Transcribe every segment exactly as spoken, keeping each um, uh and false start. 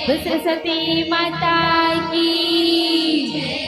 सरस्वती माता की जय।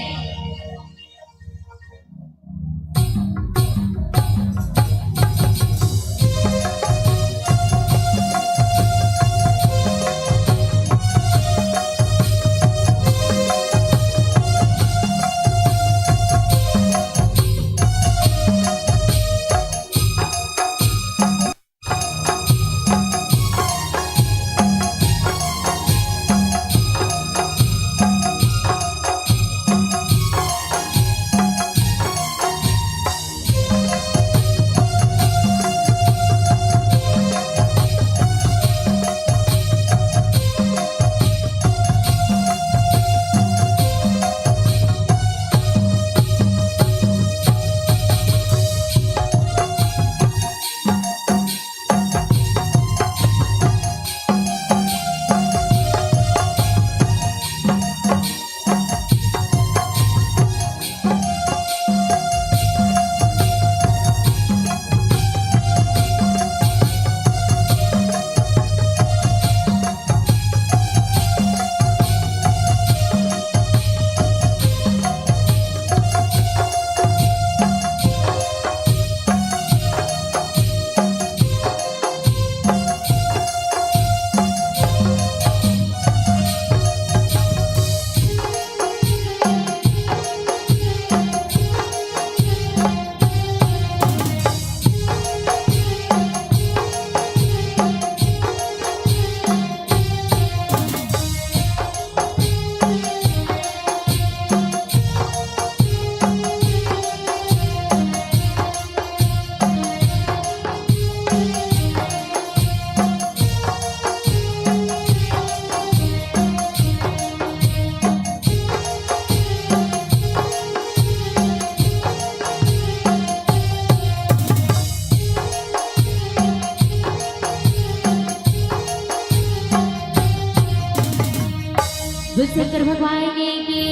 बोल शंकर भगवान की।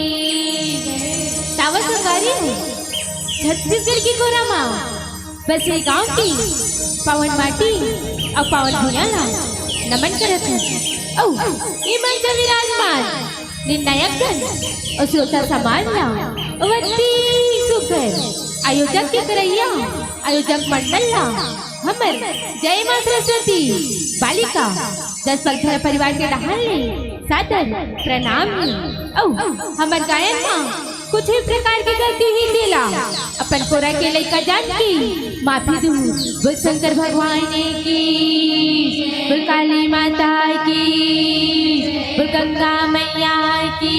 तावत संगवारी हो, छत्तीसगढ़ के कोरा मा बसे गांव की पावन माटी अउ पावन भुइयां ला नमन करत हन। अउ ए मंच म विराजमान निर्णायक गण अउ श्रोता समाज ला अवती सुघर आयोजक के करइया आयोजक मंडल ला हमर जय मां सरस्वती बालिका दस पगधरा परिवार के डहान ले सादर प्रणाम हे। अउ हमर गायन मा कुछ भी प्रकार के गलती हे तेला अपन कोरा के लइका जान के माफी दुहूं। बोल शंकर भगवान की, बोल काली माता की, बोल गंगा मैया की।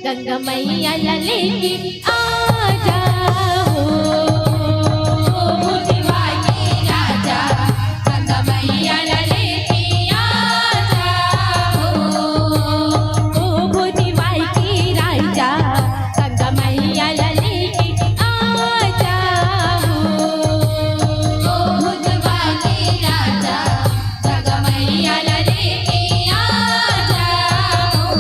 गंगा मैया ला लेके आ जा हो, भूतवा के राजा, गंगा मैया ला लेके आ जा हो, ओ भूतवा के राजा, गंगा मैया ला लेके आ जा हो, ओ भूतवा के राजा, गंगा मैया ला लेके आ जा हो।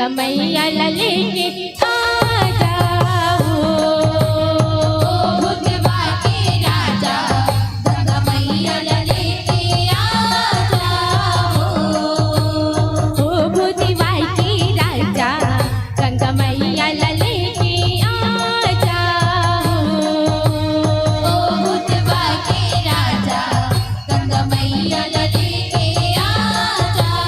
मैया ला लेके आ जाओ। ओ भूतवा के राजा, गंगा मैया ला लेके आ जाओ। ओ भूतवा के राजा, गंगा मैया ला लेके आ जाओ। ओ भूतवा के राजा, गंगा मैया ला लेके आ जाओ।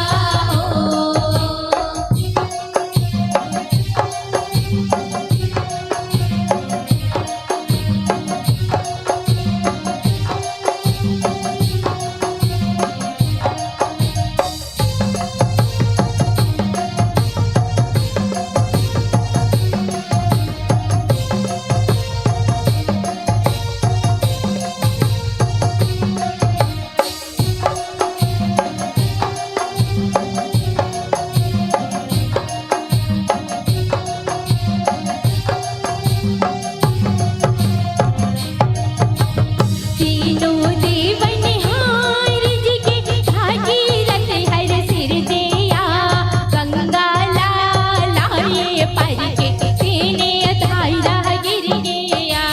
तीनों देवन हार जी के, भागीरथ हर सिर दिया, गंगा ला लाए पर के, तीने धारा गिर गया।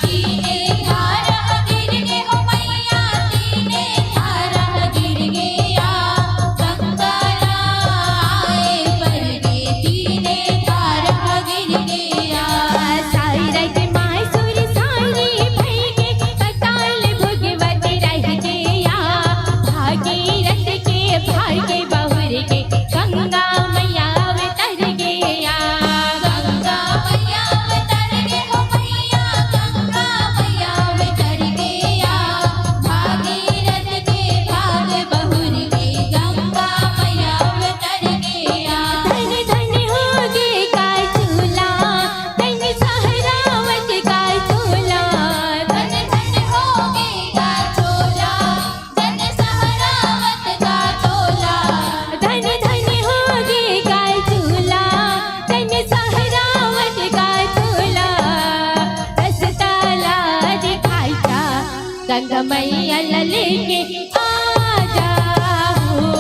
तीने धारा गिर गे हो मैया, तीने धारा गिर गया, गंगा ला आए पर के, तीने धारा गिर गया। सारग मासुर सारी भई के, पताल भुगवत रह गया, भागीरथ के भागे बहुर के, गंगा मैया अवतर गया। गंगा मैया अवतर गे हो मैया, गंगा मैया अवतर गया, भागीरथ के भाग बहुर के, गंगा मैया अवतर गया। धन धन होगे का चोला, धन सहरावत का चोला। धन धन होगे का चोला, धन सहरावत का चोला। धन धन होगे का चोला, धन सहरावत का चोला। रसता ला दिखाई ता, गंगा मैया ला लेके आ जाओ।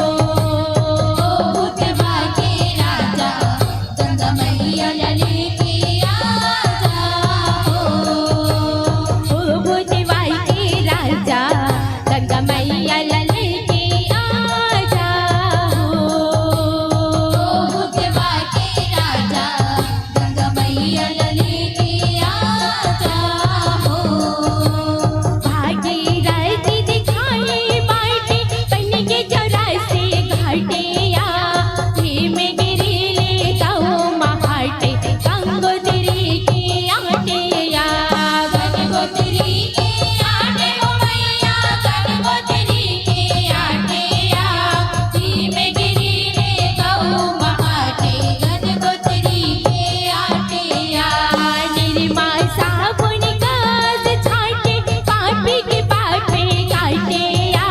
ओ भूतवा के राजा, गंगा मैया ला लेके आ जाओ। ओ भूतवा के राजा, गंगा मैया ला लेके आ जाओ। ओ भूतवा के राजा, गंगा मैया ला लेके आ जाओ। भागीरथ दिखाई बाटे, बन के चौरासी घाटिया, भीम गिरी ले गौ महाटे, गंगोत्री के आटिया। गंगोत्री के आटे हो मैया, गंगोत्री के आटिया, भीम गिरी ले गौ महाटे, गंगोत्री के आटिया। निरमा साबुन काज छाटे, पापी के पापे काटिया,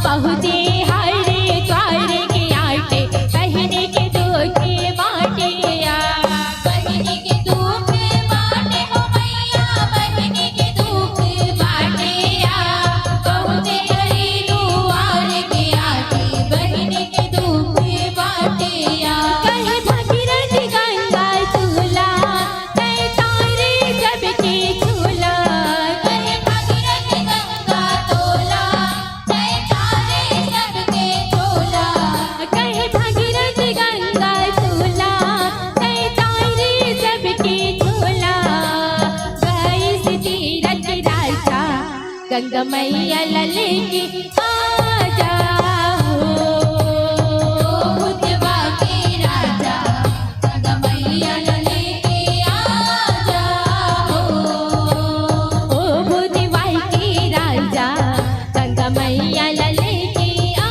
पहुँचे हरे द्वार के आटे, बहिनी के दुख बाटिया। बहिनी के दुख बाटे हो मैया, बहिनी के दुख बाटिया, पहुँचे हरे दुआर के आटे, बहिनी के दुख बाटिया। कहे भागीरथ गंगा चूला, तैं तारे सबके चूला। कहे भागीरथ गंगा तोला, तैं तारे सबके चूला। कहे भागीरथ गंगा चूला, तैं तारे सबके चूला। गइस तीरथ राजा, गंगा मैया ला लेके आ जाओ। भूतवा के राजा, गंगा मैया ला लेके आ जाओ। ओ भूतवा के राजा, गंगा मैया ला लेके आ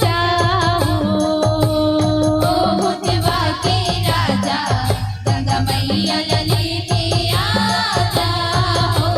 जाओ। ओ भूतवा के राजा, गंगा मैया ला लेके आ जाओ।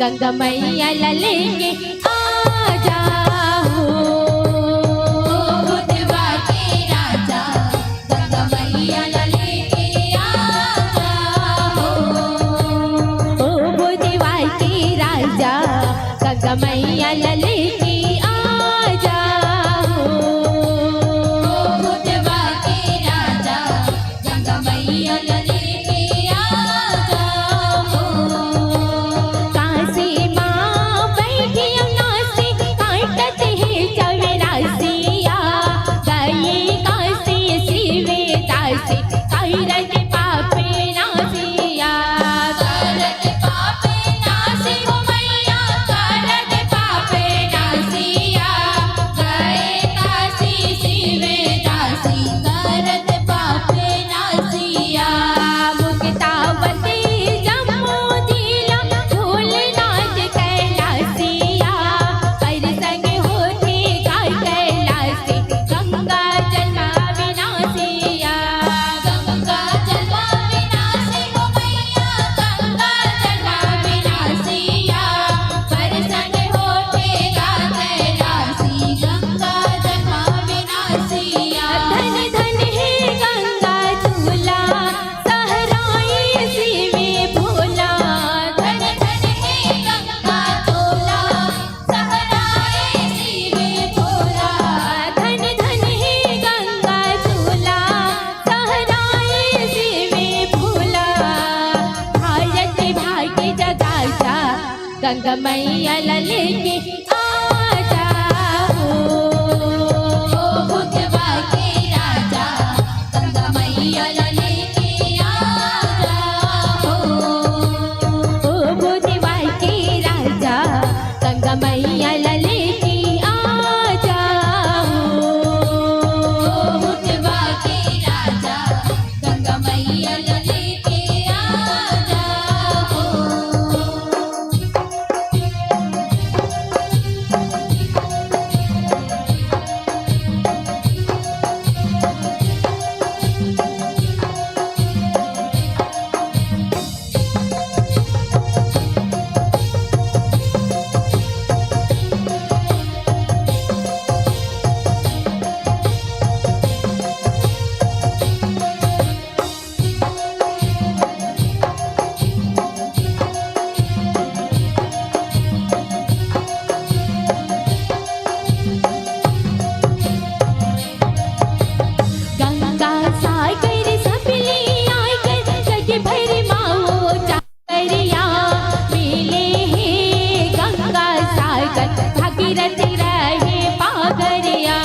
गंगा मैया ला लेके आ जाओ। ओ भूतवा के राजा, गंगा मैया ला लेके आ जाओ। ओ भूतवा के राजा, गंगा मैया ला लेके आ जाओ। ओ भूतवा के राजा, गंगा मैया ला लेके आ जाओ। काशी माँ बैठी अविनाशी, काटत हे चौरासिया। गए काशी शिवदासी, करत पाप नासिया। करत पाप नासी हो मैया, करत पाप नासिया। गए काशी शिवदासी, करत पाप नासिया। मुक्तावती जम्मू जिला, भोलेनाथ कैलासिया। पर संग होथे गा कैलासी, गंगा जलवा विनासिया। गंगा जलवा विनासी हो मैया, गंगा जलवा विनासिया। पर संग होथे गा कैलासी, गंगा जलवा विनासिया। धन धन हे गंगा चूला, सहराए शिव भोला। धन धन हे गंगा चूला, सहराए शिव भोला। धन धन हे गंगा चूला, सहराए शिव भोला। भारत भाग्य जगाता, गंगा मैया ला लेके आ जाओ। ओ भूतवा के राजा, गंगा मैया ला लेके आ जाओ। ओ भूतवा के राजा, गंगा मैया ला लेके आ जाओ। ओ भूतवा के राजा, गंगा मैया ला लेके आ जाओ। गंगा सागर सबले आगे, जग भर माओ जागरिया। मिले हे गंगा सागर, भागीरथ रहे पागरिया।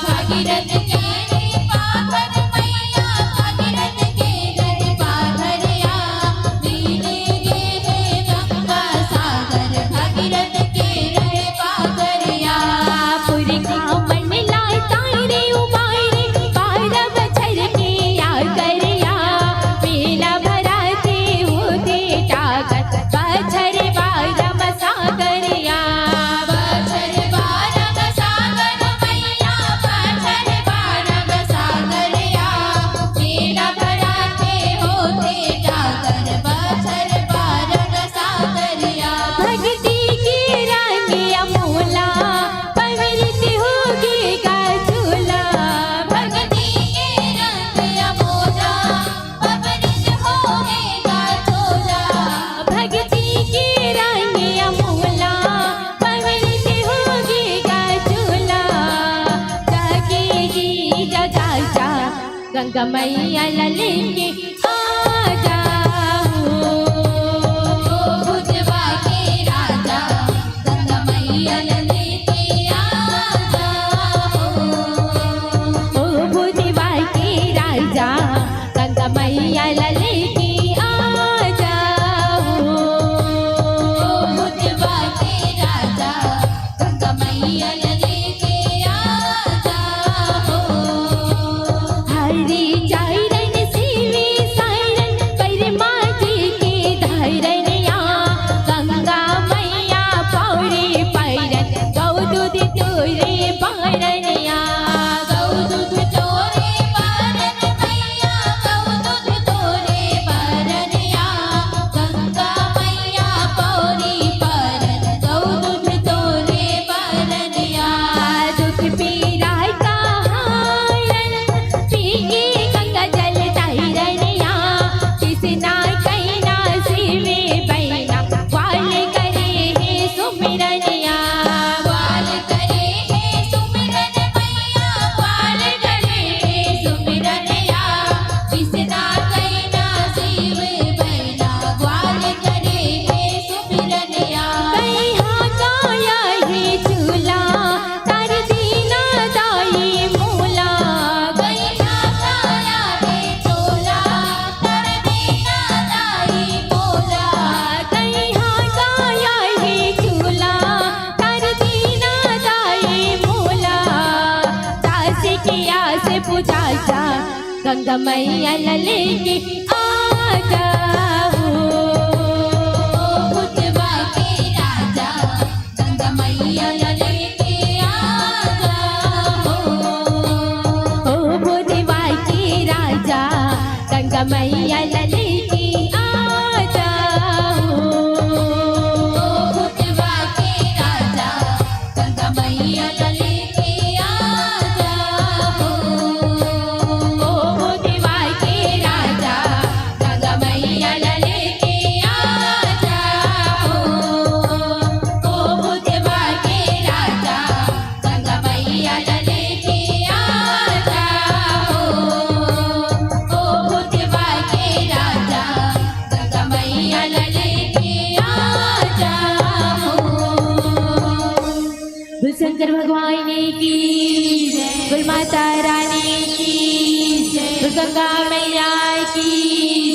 भागीरथ के रे पागल मैया, भागीरथ के रे पागरिया। मिले रे हे गंगा सागर, भागीरथ के रे पागरिया। पुरखा मन ला तारे उबारे, बारह बछर के आगरिया। मेला भराथे होथे टागर, बछर बारह म सागरिया। बछर बारह म सागर मैया, बछर बारह म सागरिया। मेला भराथे होथे टागर, बछर बारह म सागरिया। भक्ति के रंग अमोला, पवित्र होगे गा चोला। भक्ति के रंग अमोला, पवित्र होगे गा चोला। भक्ति के रंग अमोला, पवित्र होगे गा चोला। जागे जी जगा जा, गंगा मैया ला लेके आ जाओ। ओ भूतवा के राजा, गंगा मैया ला लेके आ जाओ। ओ भूतवा के राजा, गंगा मैया ला लेके आ जाओ। ओ भूतवा के राजा, गंगा मैया ला लेके आ जाओ। हरि चरण शिव पूजा जा, गंगा मैया ला लेके आ जाओ। ओ भूतवा के राजा, गंगा मैया ला लेके आ जाओ। ओ भूतवा के राजा, गंगा मैया ला लेके आ जाओ। ओ भूतवा के राजा, गंगा मैया ला लेके आ जाओ। ओ भूतवा के राजा, गंगा मैया ला लेके आ जाओ। ओ भूतवा के राजा, गंगा मैया ला लेके आ जाओ। ओ भूतवा के राजा, गंगा मैया ला लेके आ जाओ। बोल शंकर भगवान की, बोल माता रानी की, बोल गंगा मैया की।